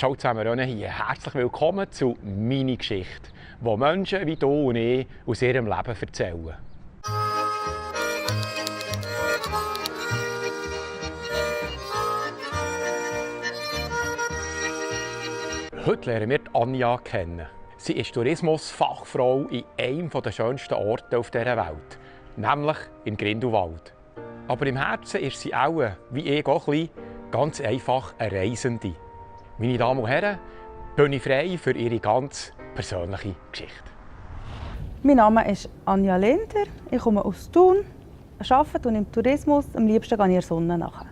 Ciao zusammen, René hier. Herzlich willkommen zu «Meine Geschichte», wo Menschen wie du und ich aus ihrem Leben erzählen. Heute lernen wir Anja kennen. Sie ist Tourismusfachfrau in einem der schönsten Orte auf dieser Welt, nämlich in Grindelwald. Aber im Herzen ist sie auch, wie ich auch ein bisschen, ganz einfach eine Reisende. Meine Damen und Herren, bin ich frei für Ihre ganz persönliche Geschichte. Mein Name ist Anja Linder, ich komme aus Thun, arbeite und im Tourismus, am liebsten gehe ich der Sonne nach.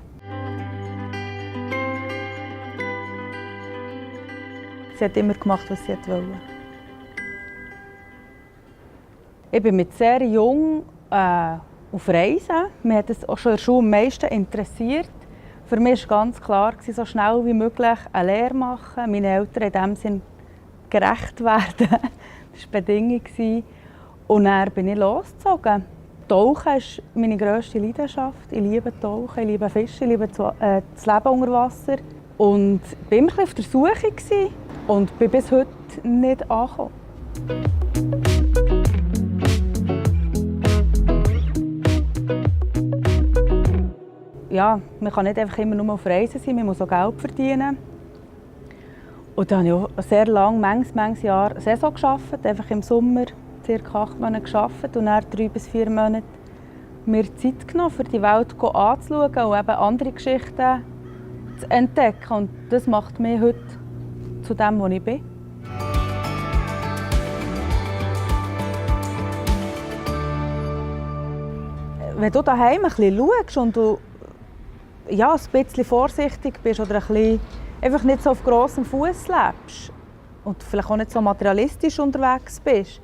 Sie hat immer gemacht, was sie wollte. Ich bin mit sehr jung auf Reisen. Mich hat es auch schon in der Schule am meisten interessiert. Für mich war ganz klar, so schnell wie möglich eine Lehre machen, meinen Eltern in diesem Sinn gerecht werden. Das war die Bedingung. Und dann bin ich losgezogen. Tauchen ist meine grösste Leidenschaft. Ich liebe Tauchen, ich liebe Fische, ich liebe das Leben unter Wasser. Und ich war immer auf der Suche und bin bis heute nicht angekommen. Ja, man kann nicht einfach immer nur auf Reisen sein, man muss auch Geld verdienen. Und dann habe ich auch sehr lange, manches Jahr Saison gearbeitet, einfach im Sommer ca. 8 Monate gearbeitet und dann 3 bis 4 Monate mir Zeit genommen, für die Welt anzuschauen und eben andere Geschichten zu entdecken. Und das macht mich heute zu dem, wo ich bin. Wenn du daheim ein bisschen schaust und du ein bisschen vorsichtig bist oder einfach nicht so auf grossem Fuß lebst und vielleicht auch nicht so materialistisch unterwegs bist,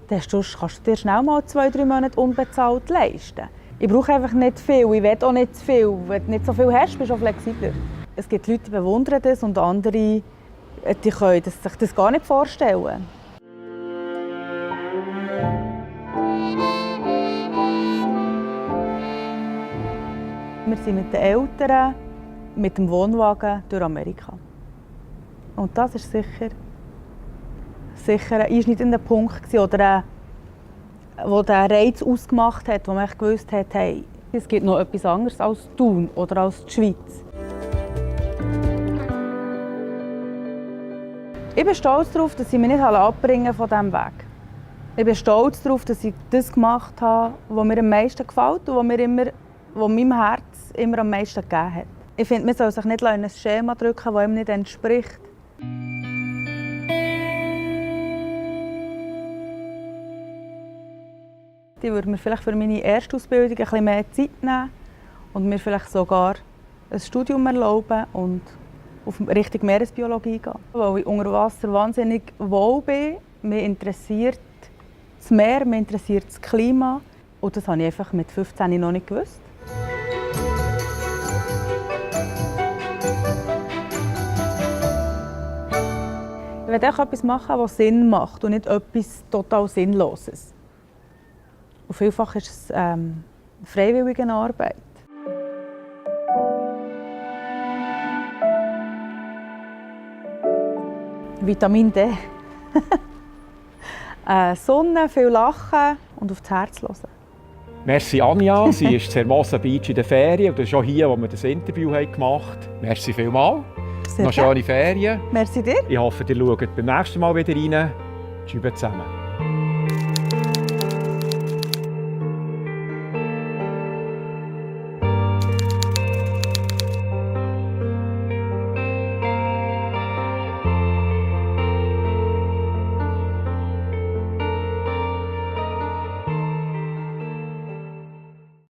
dann kannst du dir schnell mal 2-3 Monate unbezahlt leisten. Ich brauche einfach nicht viel, ich will auch nicht zu viel. Wenn du nicht so viel hast, bist du auch flexibler. Es gibt Leute, die bewundern das und andere, die können sich das gar nicht vorstellen. Wir sind mit den Eltern, mit dem Wohnwagen durch Amerika. Und das war sicher ein einschneidender Punkt, oder wo der Reiz ausgemacht hat, wo man gewusst hat, hey, es gibt noch etwas anderes als Thun oder als die Schweiz. Ich bin stolz darauf, dass ich mich nicht abbringen von diesem Weg. Ich bin stolz darauf, dass ich das gemacht habe, was mir am meisten gefällt und was meinem Herz immer am meisten gegeben hat. Ich finde, man soll sich nicht in ein Schema drücken, das ihm nicht entspricht. Ich würde mir vielleicht für meine Erstausbildung ein bisschen mehr Zeit nehmen und mir vielleicht sogar ein Studium erlauben und auf Richtung Meeresbiologie gehen. Weil ich unter Wasser wahnsinnig wohl bin. Mich interessiert das Meer, mich interessiert das Klima. Und das habe ich einfach mit 15 noch nicht gewusst. Ich will etwas machen, das Sinn macht und nicht etwas total Sinnloses. Und vielfach ist es freiwillige Arbeit. Vitamin D. Sonne, viel Lachen und auf das Herz hören. Merci Anja, sie ist in Hermosa Beach in der Ferien und das ist auch hier, wo wir das Interview gemacht haben. Merci vielmals. Noch schöne Ferien. Merci dir. Ich hoffe, ihr schaut beim nächsten Mal wieder rein. Tschüss zusammen.